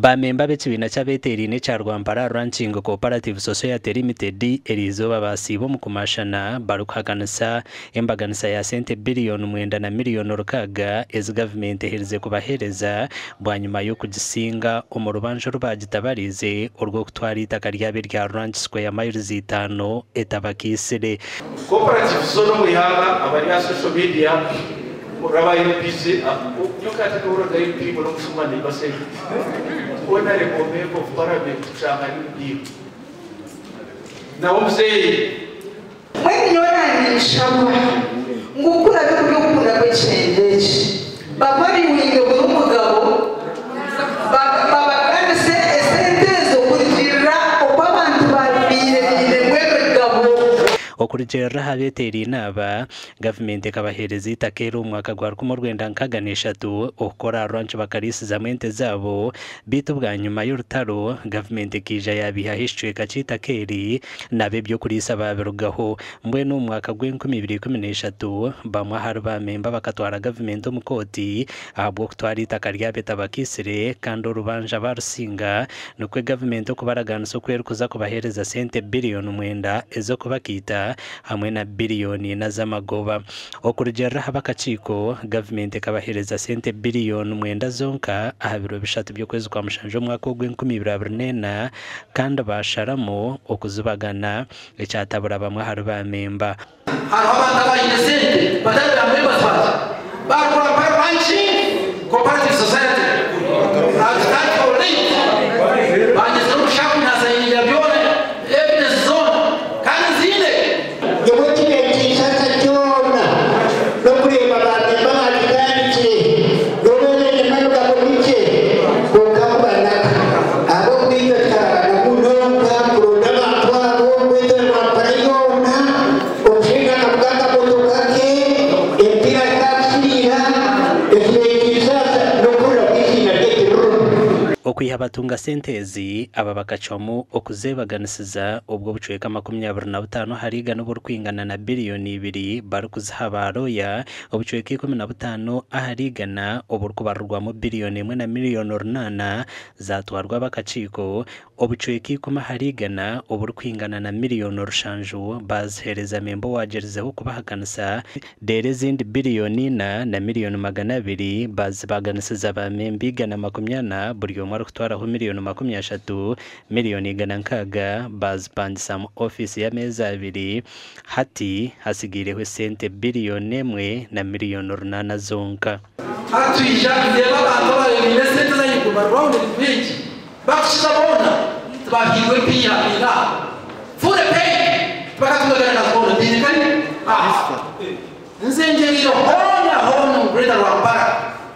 Baamemba b'ekibiina ky'abeeteeraine ekya Rwampara Ranching Cooperative Society Limited eriizooba baasiiba omu kumashana barikuhakanisa embaganisa ya sente biriyoni mwenda na miriyoni rukaaga ezi gavumenti eherize kubaheereza bwanyima y'okugisinga omu rubanja oru baagitabariize orw'okutwara eitaka ryabo erya Ranch Square Miles itaano etabakiisire. Cooperative zoona omu ihanga abari aha social media oraba UPC nyowe ka tindihuriraga UP mbona omushuma naiba sente Honourable member of parliament kushanga ari mudiiro nawe omuzeeyi. Mbwenu nyowe naanye ninshaba ngu ku oraabe kuri okukunda kw'ekishengye eki, bavaluinge buri mugabo, babaganise esente ezo kurugiirira oku abantu baabaire bainemu emigabo. Okurugiirira aha beeteeraine aba, gavumenti ekabaheereza eitaka eri omu mwaka gwa 1963 okukora aha ranch bakariisizamu ente zaabo beitu bwanyima y'orutaro gavumenti ekaija yaabihaho ekicweka ky'eitaka eri n'ab'eby'okuriisa baabirugaho. Mbwenu omu mwaka gw'enkumi ibiri ikumi n'eshatu bamwe ahari baamemba bakatwara gavumenti omu kooti ahabw'okutwara eitaka ryabo etabakiisire kandi orubanja baarusinga nikwo gavumenti okubaragaanisa oku erikuza kubaheereza sente biriyoni mwenda ez'okubakiita hamwe na biriyoni ina z'amagoba. Okurugiirira aha b'akakiiko, gavumenti ekabaheereza sente biriyoni mwenda zonka aha biro bishatu by'okwezi kwa mushanju omwaka ogw'enkumi ibiri abiri n'ena kandi baasharamu okuzibagana ekyatabura bamwe ahari baamemba. Hariho abantu abaine sente batari ba members bangye ba Rwampara Ranching Cooperative Society I've stand for it bangyezeho omushaho nasayiningira byona evidence zoona kandi nziine. Nyowe ekinekinshasa kyona n'okureeba ba memba bagitandikire n'obu ebaine emigabo mikye kwonka kubanaka ahabw'okuba itwe tukarabana munonga kuronda abantu abo kwetwa Rwampara yoona omushaija akavuga akamotoka ke emipiira zikakishiriira ekinekinshasa n'okuhurira bw'iziina ryaitu rirungi. Okwiha batunga sente ezi, aba bakacwamu okuzeebaganisiza obwo obucweka 25 ahari igana oburikwingana na biriyoni ibiri barikuziha baarooya, obucweka 15 ahari igana oburikubarirwamu biriyoni emwe na miriyoni runaana zaatwarwa ab'akakiiko, obucweka ikumi ahari igana oburikwingana na miriyoni rushanju baaziheereza memba owaagyerizeho kubahakanisa, reero ezindi biriyoni ina na miriyoni magana abiri baazibaganisiza baamemba igana makumi ana buri omwe arikutwaraho miriyoni makumi ashatu, miriyoni igana nkaaga baazipangisa mu ofiisi y'ameezi abiri, hati hatsigaireho esente biriyoni emwe na miriyoni runaana zonka. Hati twija nitureeba abantu ababaire baine esente z'ahaiguru bari round ni baingi bakukiza boona tibahairwe empiiha baine aha full paid tibakatungaga na kazi koona baine kari aha nze ngyereire hoona hoona omu Greater Rwampara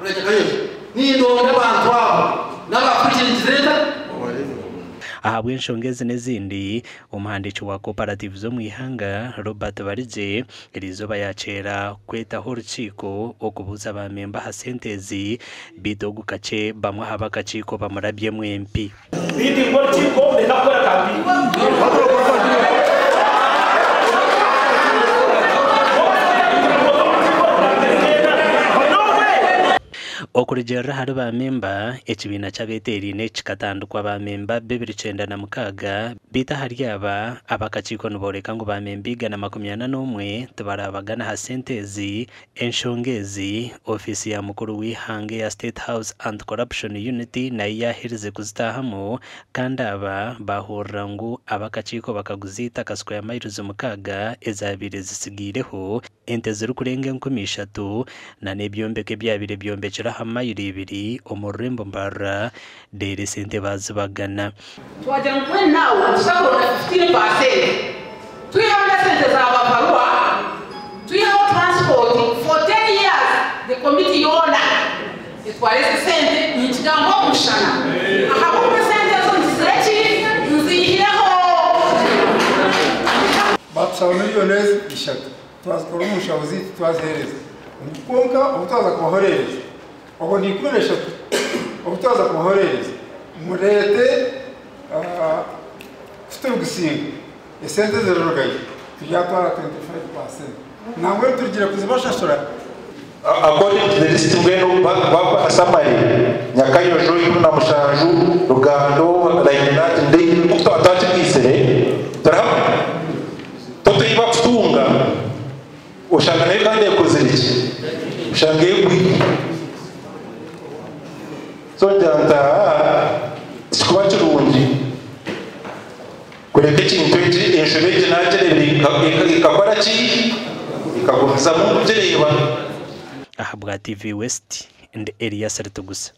Greater Kayonza nindonda abantu abo n'aba fridge nigizireta. Ahabw'enshonga ezi n'ezindi, omuhandiiki wa cooperative z'omu ihanga Robert Barigye eriizooba yaakyera kwetaho orukiiko okubuuza baamemba aha sente ezi beitu ogu kakye bamwe aha b'akakiiko bamurabyemu empi. Beitu ngu orukiiko reka kukora kampeyini. Okurugiirira ahari baamemba, ekibiina ky'abeeteeraine kikatandikwa baamemba bibiri kyenda na mukaaga beitu ahari aba, ab'akakiiko nibooreka ngu baamemba igana makumi ana n'omwe tibarabagana aha sente ezi. Enshonga ezi, ofiisi ya mukuru w'eihanga eya State House Anti-Corruption Unit nayo yaaherize kuzitaahamu kandi aba baahurira ngu ab'akakiiko bakaguza eitaka square miles mukaaga ezaabaire zitsigaireho, ente zirikurenga enkumi ishatu n'ebyombeko ebyabaire byombekire aha mayiro ibiri omu rurembo Mbarara reero esente baazibagana. Twagira ngu mbwenu naawe nituza kuronda 15% twiheho n'esente za babaruwa twiheho transport for 10 years the committee yoona etware ezi sente ninkigamba omu mushana ahabw'okuba esente ezo nzizire ki nziihireho. Batushaba miliyoni ezi ishatu twazikora omu nshaho zaitu twaziheereza kwonka obu twaza kubahoreereza obwo ni ikumi n'eshatu obu twaza kubahoreereza mureete kuturigusinga esente zirirugayo turyatwara 25% nangwa turugire kuzibashashura. According to the list mbwenu bakora summary Nyakayojo 17, Rugando like that ndi twakibwisire turi hamwe totuyiba kutunga oshanga nayo kandi ekozire ki oshanga egwire so ngira nti aha tikikuba kirungi kureka ekintu eki enshobe egi nagireebire ikakora ki ikagumizamu kugireeba. Ahabwa TV West, ndi Elias Ritugusa.